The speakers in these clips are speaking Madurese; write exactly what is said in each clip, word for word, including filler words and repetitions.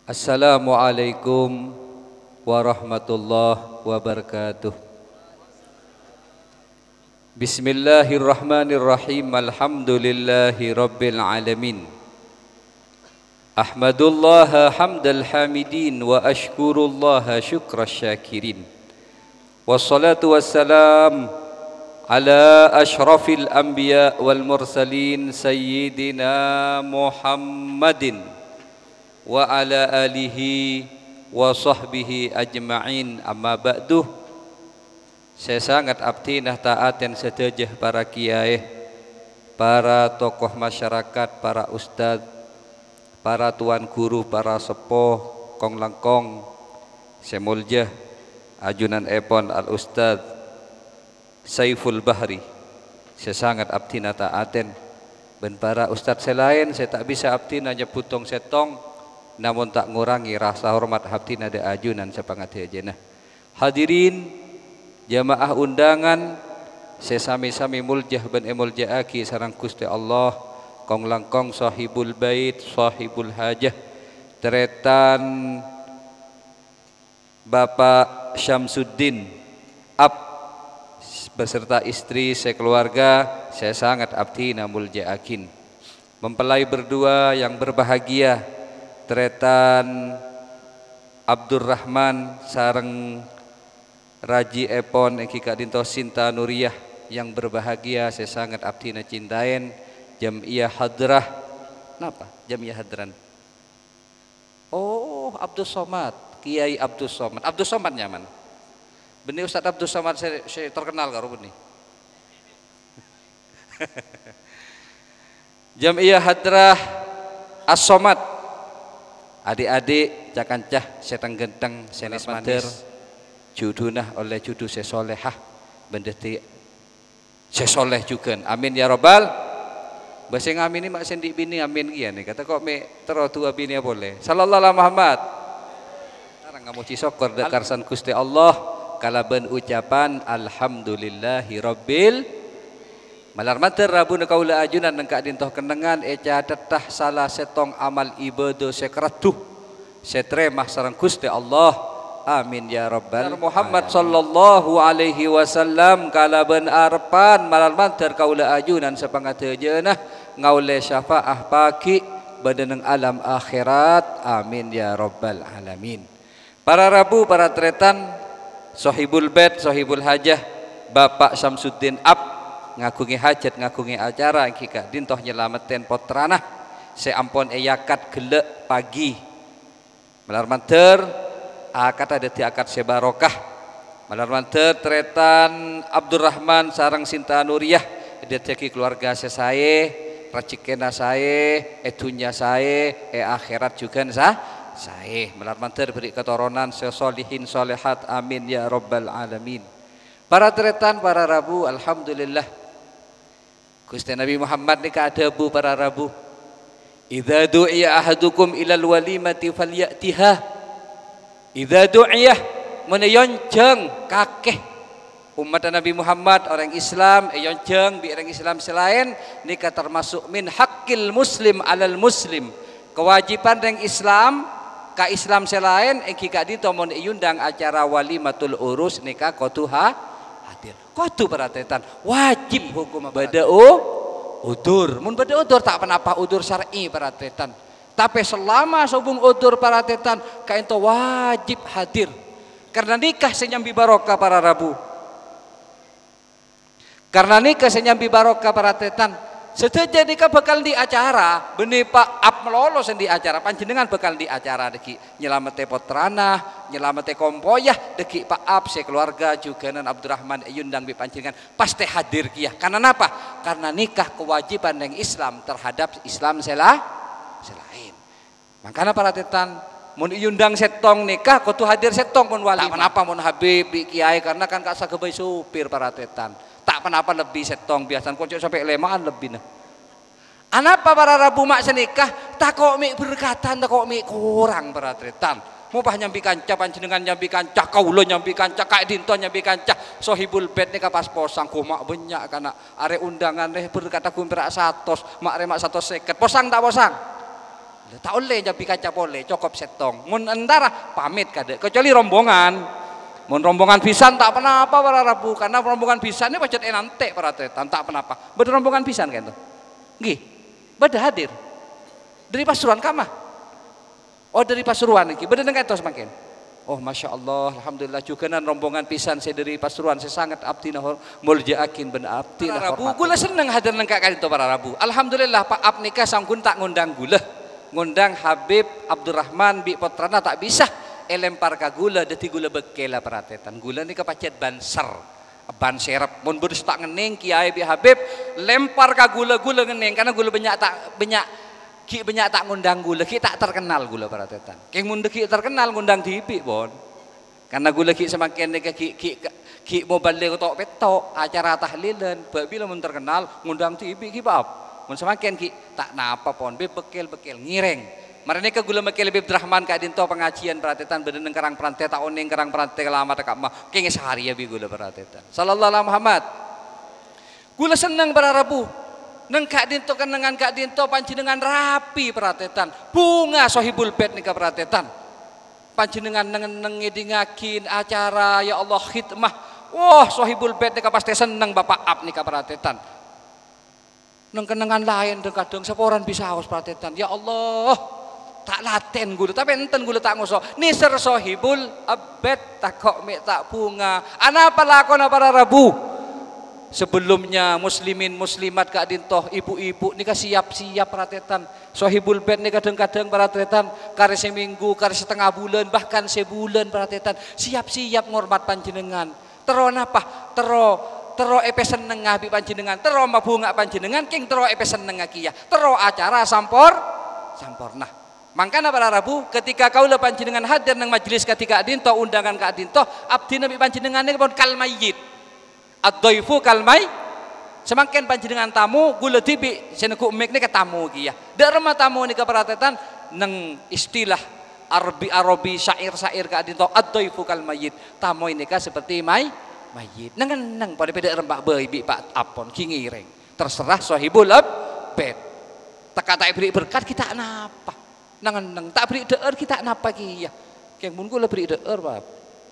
Assalamualaikum warahmatullahi wabarakatuh. Bismillahirrahmanirrahim. Alhamdulillahi rabbil alamin. Ahmadullaha hamdal hamidin wa asykurullaha syukras syakirin. Wassalatu wassalam ala asyrafil anbiya wal mursalin sayyidina Muhammadin wa ala alihi wa sahbihi ajma'in, amma ba'du. Sè sanget abdhina ta' atèn sadhâjâ para kiyaè, para tokoh masyarakat, para ustad, para tuan guru, para seppo, kong-langkong sè molja, ajunanèpon Al Ustad Saiful Bahri, sè sanget abdhina ta' atèn, bân para ustad sè laèn sè ta' bisa abdhina nyebbhut tong-sèttong, namong ta' ngorangè rasa hormat abdhina dâ' ajunan sapangadhâjâna. Hadirin, jamaah undangan sè sami-sami molja bân èmolja'aghi sareng Ghustè Allah, kong-langkong Sohibul Bait, Sohibul Hajah, tarètan Bapak Syamsuddin Ab beserta istri sè keluarga sè sanget abdhina molja'aghin. Mempelai berdua yang berbahagia, tarètan Abdurrahman sareng rajièpon èngghi ka'dinto Sinta Nuriyah yang berbahagia sè sanget abdhina cintaèn, Jam'iyah Hadrah. Napa? Jam'iyah Hadran. Oh, Abdus Somad, Kiai Abdus Somad. Abdus Somad nyaman. Bânnè Ustad Abdus Somad sè, sè terkenal karo bânnè. Jam'iyah Hadrah As-Somad. Adik-adik, ca-kanca sè teng-ghântheng, sè nes-manes. Juduna ollè judu sè solehah, bân dhâddhi sè soleh jhughân. Amin ya rabbal. Bâ sè ngamini ma' sè andi' binè amin kèya nèka. Tako' mè' terro du'a binèa polè. Sallallahu ala Muhammad. Sareng ngamojhi sokkor dâ' karsan Ghustè Allah kalabân ucapan alhamdulillahi rabbil. Malar mandhâr rabuna kaulâ ajunan neng ka'dinto kennengngan ècathetta sala sèttong amal ibâdâ sè karaddu. Sè tarèma sareng Ghustè Allah. Amin ya rabbal Muhammad alamin. Sallallahu alaihi wasallam kalabân arebbhân malar mandhâr kaulâ ajunan sapangadhâjâna ngaollè syafa'ah pagghi' bâdâ neng alam akhèrat. Amin ya rabbal alamin. Para rabu, para tarètan, Sohibul Bait, Sohibul Hajah, Bapak Syamsuddin Ab, ngaghungè hajhât, ngaghungè acara èngghi ka'dinto nyalamettè pottrana sè ampon èyakat ghellâ' pagghi'. Malar mandhâr, akadhâ dhâddhi akad sè barokah. Malar mandhâr tarètan Abdurrahman sareng Sinta Nuriyah dhâddhiyâghi kalowarga sè saè, rajhekkèna saè, è dhunnya saè, è akhèrat jhughân sa-, saè. Malar mandhâr bâri' katoronan sè solihin solihat. Amin ya rabbal alamin. Para tarètan, para rabu, alhamdulillah. Ghustè Nabbhi Muhammad nèka adhâbu para rabu, "Idza du'iya ahadukum ilal walimati falyatiha." Idza du'iya, mon èyonjhâng kakè. Ommaddhâ Nabbhi Muhammad, orèng Islam, èyonjhâng bi' orèng Islam sè laèn, nèka tamaso' min haqqil muslim alal muslim. Kawâjibhân rèng Islam ka Islam sè laèn, èngghi ka'dinto mon èyondhâng acara walimatul urus nèka kodhu ha-, hadir. Kodhu, para tarètan, wajib hukumma, para tarètan. Bâdâ u-, udzur. Mon bâdâ udzur, ta' ponapa udzur syar'i, para tarètan. Tapè salama sobung udzur, para tarètan, kaènto wajib hadir. Karna nèka sè nyambi barokah, para rabu. Karna nèka sè nyambi barokah, para tarètan. Sadhâjâ nèka bhâkal andi' acara, bânnè Pa' Ab malolo sè andi' acara, panjhennengngan bhâkal andi' acara dhâggi'. Nyalamettè pottrana, nyalamettè kompoyya dhâggi' Pa' Ab sè kalowarga jhughânan Abdurrahman èyondhâng bi' panjhennengngan, pastè hadir kèya. Karna napa? Karna nèka kawâjibhân rèng Islam terhadap Islam sè la-, sè laèn. Mangkana para tarètan, mon èyondhâng sèttong nèka kodhu hadir sèttong mon wali. Ta' ponapa mon Habib bi' kiyaè, karna kan ka' saghâbây sopir para tarètan. Ta' ponapa lebbi sèttong, biyasana kocè' sampè' lèma'an lebbina. Anapa para rabu ma' sanèka? Tako' mè' berkatan, tako' mè' korang, para tarètan. Mopa nyambi kanca, panjhennengngan nyambi kanca, kaulâ nyambi kanca, ka'dinto nyambi kanca. Sohibul Bait nèka pas posang, ghumma' bânnya' kana'. Arè ondangan rè berkata ghun pèra' satos, ma' rè ma' satos sèket. Posang ta' posang? Ta' ollè nyabbi kaca polè, cokop sèttong. Mon entara, pamit kadâ', kecuali rombongan. Mon rombongan bhisan ta' ponapa para rabu, karna rombongan bhisan nè pajhât ènantè' para tarètan, ta' ponapa. Bâdâ rombongan bhisan ka'dinto? Ngghi. Bâdâ hadir. Dâri Pasuruan ka'emma? Oh, dâri Pasuruan nèka. Bâdâ neng ka'dinto samangkèn? Oh, masya Allah, alhamdulillah, jhughânan rombongan bhisan sè dâri Pasuruan sè sanget abdhina hor-, molja'aghi bân abdhina para rabu, hormat. Kaulâ senneng hadir neng ka-, ka'dinto para rabu. Alhamdulillah, Pak Ap nèka sampun ta' ngondhâng kaulâ. Ngondhâng Habib Abdurrahman bi' pottrana ta' bisa èlèmpar ka kaulâ, dhâddhi kaulâ bâkkèla para tarètan. Kaulâ nèka pajhât banser, ban serep. Mon bâdâ sè ta' ngennèng kiyaè bi' Habib, lèmpar ka kaulâ, kaulâ ngennèng, karna kaulâ bânnya' ta', bânnya', ghi' bânnya' ta' ngondhâng kaulâ, ghi' ta' terkenal kaulâ para tarètan. Kèng mon ghi' terkenal ngondhâng dhibi', pon. Karna kaulâ ghi' samangkèn nèka ghi', ghi', ghi' mobaligh to'-petto', acara tahlilan, bâ' bilâ mon terkenal, ngondhâng dhibi' ghi' bâ'. Mon samangkèn ghi' ta' napa pon, bâ-, bâkkèl-bâkkèl, ngèrèng. Marè nèka kaulâ mèkkèl Habib Abdurrahman ka'dinto pangajiân para tarètan, bâdâ neng Karang Parantè ta' onèng Karang Parantè kalamat ka'emma, kèngèng sarèya bi' kaulâ para tarètan. Sallallahu ala Muhammad. Kaulâ senneng para rabu. Neng ka'dinto kennengngan ka'dinto panjhennengngan rapi para tarètan. Bhunga Sohibul Bait nèka para tarètan. Panjhennengngan neng-enneng ngèdingaghi acara, ya Allah, khidmah. Wah, Sohibul Bait nèka pastè senneng Bapak Ap nèka para tarètan. Neng kennengngan laèn dhâng-kadhâng saporana bisaos para tarètan. Ya Allah, ta' latèn kaulâ, tapè enten kaulâ ta' ngoso'. Nèser Sohibul Bait tako' mè' ta' bhunga. Anapa lakona para rabu? Sebelumnya muslimin muslimat ka'dinto, ibu-ibu nèka siap-siap para tarètan. Sohibul Bait nèka dhâng-kadhâng para tarètan, karè sèmènggu, karè satengnga bulân, bahkan sabulân para tarètan. Siap-siap ngormat panjhennengngan. Terro napa? Terro, terro èpèsennengnga bi' panjhennengngan, terro mabhunga panjhennengngan, kèng terro èpèsennengnga kèya. Terro acara sampor-, samporna. Mangkana para rabu, ketika kaulâ panjhennengngan hadir neng majelis kadhi ka'dinto, undangan ka'dinto, abdhina bi' panjhennengngan nèka pon kal mayyit. Ad-dhaifu kal may-, samangkèn panjhennengngan tamu, kaulâ dhibi' sè neggu' mik nèka tamu kèya. Dâ' remma tamu nèka para tarètan, neng istilah Arabi, Arabi syair-syair ka'dinto, ad-dhaifu kal mayyit. Tamoy nèka seperti may-, mayyit. Neng-enneng, padâ bâdâ rempa bhâi bi' Pak Ap pon, ghi' ngèrèng. Terserah Sohibul Bait. Tekka ta' èberri' berkat, ghi' ta' napa. Neng-enneng, ta' berri' dhâ'âr, ghi' ta' napa kèya. Kèng mon kaulâ berri' dhâ'âr, Pak Ap.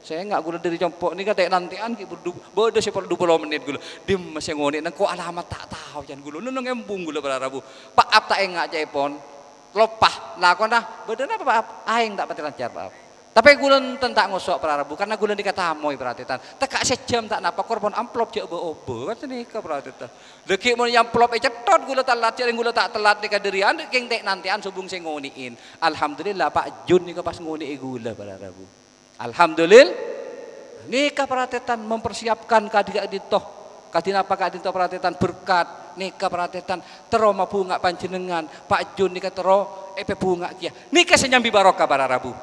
Sènga' kaulâ dâri compo' nèka ta' nantèyan ghi' bâdâ, bâdâ sè polo dupolo mennit kaulâ. Dimma sè ngonè', nengko' alamat ta' tao, can kaulâ. Neng-enneng embung kaulâ para rabu. Pak Ap ta' enga' ca'èpon. Loppa, lakona, bâdâ napa, Pak Ap? Aèng ta' patè lancar, Pak Ap. Tapè kaulâ enten ta' ngoso' para rabu, karna kaulâ nèka tamoy para tarètan. Tekka' sajhâm ta' napa, kor pon amplop jhâ' bâ-obâ, kan sanèka para tarètan. Dhâggi' mon amplop ècètthot, kaulâ tellat, jhâ' rèng kaulâ ta' tellat nèka dâri, andâ' kèng ta' nantèyan sobung sè ngonè'è. Alhamdulillah, Pak Jun nèka pas ngonè'è kaulâ para rabu. Alhamdulillah. Nèka para tarètan mempersiapkan kadhi ka'dinto. Kadhi napa ka'dinto para tarètan berkat. Nèka para tarètan terro mabhunga panjhennengngan. Pak Jun nèka terro èpabhunga kèya. Nèka sè nyambi barokah para rabu.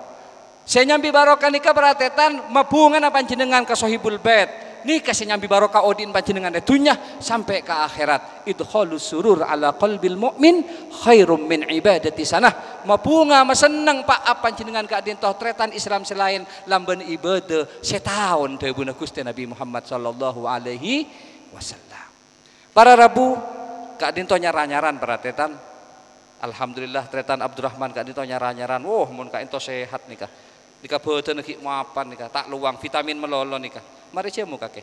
Sè nyambi barokah nèka para tarètan mabhungana panjhennengngan ka Sohibul Bait. Nèka sè nyambi barokah odi'na panjhennengngan è dhunnya sampè' ka akhèrat. Idkhalus surur ala qalbil mu'min khairum min ibadati sanah. Mabhunga masenneng Pak Ap panjhennengngan ka'dinto tarètan Islam sè laèn lambâna ibâdâ sètaon, dhâbuna Ghustè Nabbhi Muhammad sallallahu alaihi wasallam. Para rabu, ka'dinto nyar-anyaran para tarètan. Alhamdulillah, tarètan Abdurrahman ka'dinto nyar-anyaran. Woh, mon ka'dinto sehat nèka. Nèka bhâdhânna ghi' mapan nèka, ta' lowang vitamin malolo nèka. Marè jhâmo kakè.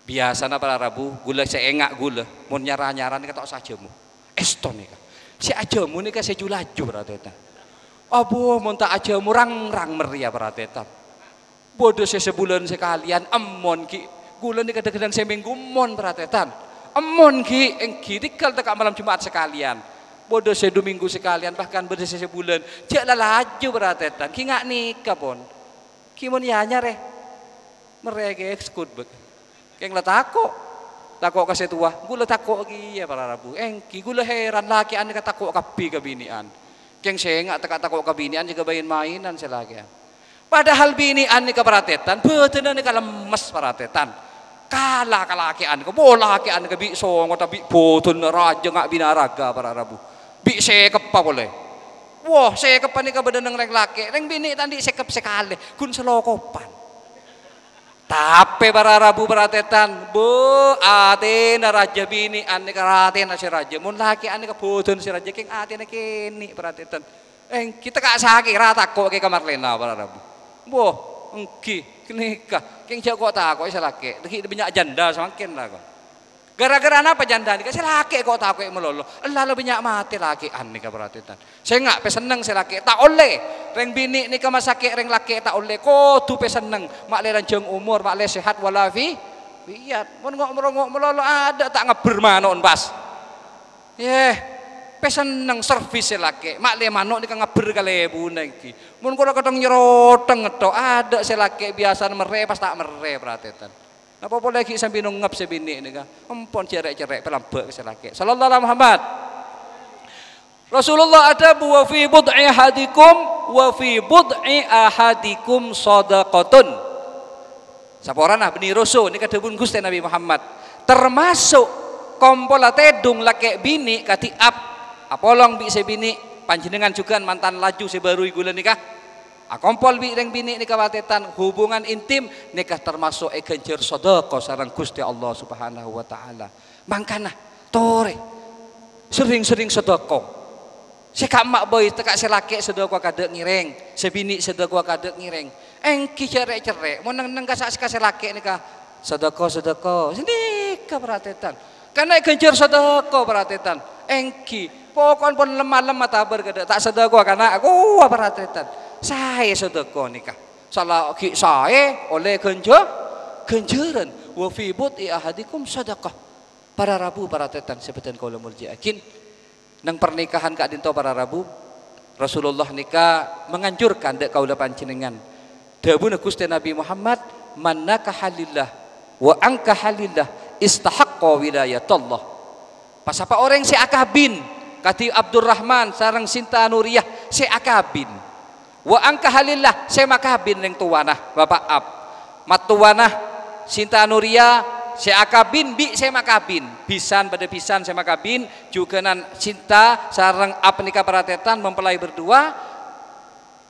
Biyasana para rabu, kaulâ sè enga' kaulâ, mon nyar-anyaran nèka ta' osa ajhâmo. Èsto nèka. Sè ajhâmo nèka sè ju-laju para tarètan. Abo, mon ta' ajhâmo rang-rang mèrèya para tarètan. Bâdâ sè sabulân sakalèyan, emmon ghi'. Kaulâ nèka dhâng-kadhâng samènggu emmon para tarètan. Emmon ghi', èngghi, tèngghâl tekka' malem Jum'at sakalèyan. Bâdâ sè du mènggu sakalèyan, bahkan bâdâ sè sabulân. Jhâ' la laju para tarètan, ghi' nga' nèka pon. Ghi' mon èanyar, è. Mèrè kè sekut bek. Kèng la tako'. Tako' ka sè towa, kaulâ tako' kèya para rabu. Èngghi, kaulâ hèran lakè'an nèka tako' kabbhi ka binè'an. Kèng sè enga' tekka' tako' ka binè'an jâgâ maèn-maènan sè lakè'an. Padahal binè'an nèka para tarètan, bâdânna nèka lemmes para tarètan. Kala ka lakè'an nèka, bo lakè'an nèka bi' songotta bi' bâdânna rajâ nga' binè araga para rabu. Bi' sèkeppa polè. Woh, sèkeppa nèka bâdâ neng rèng lakè', rèng binè' ta' andi' sèkep sakalè, ghun salokopan. Tapè para rabu, para tètan, bu, atèna rajâ binè' anèka atèna sè rajâ. Mon lakè' anèka bâdân sè rajâ, kèng atèna kènè', para tètan. Èngghi, tèka' sakè', ra tako' kè ka Marlena, para rabu. Wah, èngghi, ghânèka. Kèng jhâ' ko' tako'è sè lakè'. Dhâggi' bânnya' janda samangkèn la, ko'. Gara-gara napa janda nèka? Sè lakè' ko' tako'è malolo. Ella la bânnya' matè lakè' anèka, para tètan. Sènga' pèsenneng sè lakè', ta' ollè. Rèng binè' nèka masakè' rèng lakè' ta' ollè. Kodhu pèsenneng. Ma'lè lanjhâng omor, ma'lè sehat walafi-, fiat. Mon ngo'-, ngo'-, ngo' malolo adâ' ta' ngabbher mano'en pas. Yeh, pèsenneng servis sè lakè'. Ma'lè mano' nèka ngabbher kalèbunna èngghi. Mon kora kadhâng nyeroteng ngetto', adâ' sè lakè' biyasana merrè, pas ta' merrè, para tètan. Napa polè ghi' sambi nongngep sè binè' nèka? Empon cerrè'-cerrè' palambâ' ka sè lakè'. Sallallahu ala Muhammad. Rasulullah adhâbu, "Wa fi bud'i ahadikum, wa fi bud'i ahadikum shadaqatun." Saporana bânnè roso nèka dhâbuna Ghustè Nabbhi Muhammad. Termasuk kompolla tèdung lakè' binè' kadhi ap-, apolong bi' sè binè', panjhennengngan jhughân mantan laju sè bâru è ghulâ nèka. Akompol bi' rèng binè' nèka, para tètan, hubungan intim nèka termaso' èghânjhâr sadhâka sareng Ghustè Allah Subhanahu wa Ta'ala. Mangkana, torè, serrèng-serrèng sadhâka. Sè ka'emma bhâi, tèka' sè lakè' sadhâka kadâ' ngèrèng, sè binè' sadhâka kadâ' ngèrèng. Èngghi cerrè'-cerrè', mon neng-, neng kasa'-kasa' sè lakè' nèka, sadhâka, sadhâka. Sanèka, para tètan. Kana' èghânjhâr sadhâka, para tètan. Èngghi, poko'en pon lem-malem matabâr kadâ', ta' sadhâka kana' kowa, para tètan. Saè sadhâka nèka. Sala ghi' saè ollè ghânjhâ-, ghânjhârân. "Wa fi bud'i ahadikum shadaqah." Para rabu, para tètan sè bhâdhân kaulâ molja'aghi. Neng pernikahan ka'dinto, para rabu, Rasulullah nèka menganjurkan dâ' kaulâ panjhennengngan. Dhâbuna Ghustè Nabbhi Muhammad, "Man nakaha lillah wa ankaha lillah istahaqqa wilayatallah." Pasapa orèng sè akabin, kadhi Abdurrahman sareng Sinta Nuriyah sè akabin. Wa ankaha lillah, sè makabin rèng towana, Bapa' Ap. Mattowana Sinta Nuriyah sè akabin bi' sè makabin. Bhisan padâ bhisan sè makabin, jhughânan Sinta sareng Ap nèka, para tètan, mempelai berdua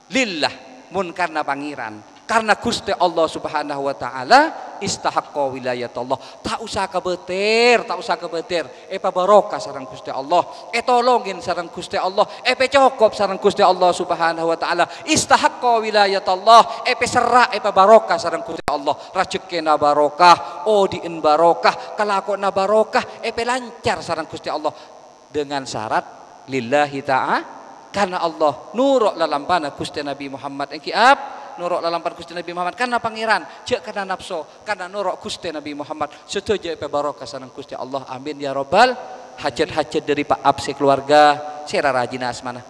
lillah, mon karna Pangèran. Karna Ghustè Allah Subhanahu wa Ta'ala istahaqqa wilayatullah. Ta' osa kabâtèr, ta' osa kabâtèr. Èpabarokah sareng Ghustè Allah, ètolongè sareng Ghustè Allah, èpècokop sareng Ghustè Allah Subhanahu wa Ta'ala. Istahaqqa wilayatullah, èpèserra', èpabarokah sareng Ghustè Allah. Rajhekkèna barokah, odi'na barokah, kalakowanna barokah, èpèlancar sareng Ghustè Allah. Dengan syarat lillahi ta'a-, karna Allah, noro' lalampana Ghustè Nabbhi Muhammad. Èngghi, Ap, noro' lalampana Ghustè Nabbhi Muhammad, karna Pangèran, jhâ' karna napso. Karna noro' Ghustè Nabbhi Muhammad, sadhâjâ èpabarokah sareng Ghustè Allah. Amin ya rabbal. Hajat-hajat dâri Pa' Ap sè kalowarga, sè rarajina asmana.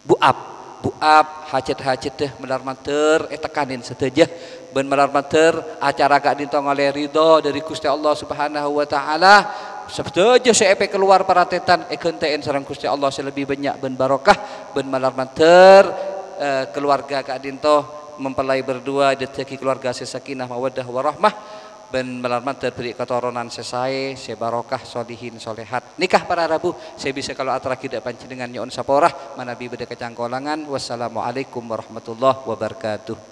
Bu Ap, Bu Ap, hajat-hajadda malar mandhâr ètekanè sadhâjâ, bân malar mandhâr acara ka'dinto ngolè ridho dâri Ghustè Allah Subhanahu wa Ta'ala. Sadhâjâ sè èpakalowar para tètan èghântè'è sareng Ghustè Allah sè lebbi bânnya' bân barokah, bân malar mandhâr, eh, kalowarga ka'dinto mempelai berdua èdhâddhiyâghi kalowarga sè sakinah mawaddah warahmah, bân malar mandhâr bherri' katoronan sè saè, sè barokah, solihin, solehat. Nèka para rabu sè bisa kaulâ atorraghi dâ' panjhennengngan, nyo'on sapora manabi bâdâ kacangkolangan. Wassalamualaikum warahmatullahi wabarakatuh.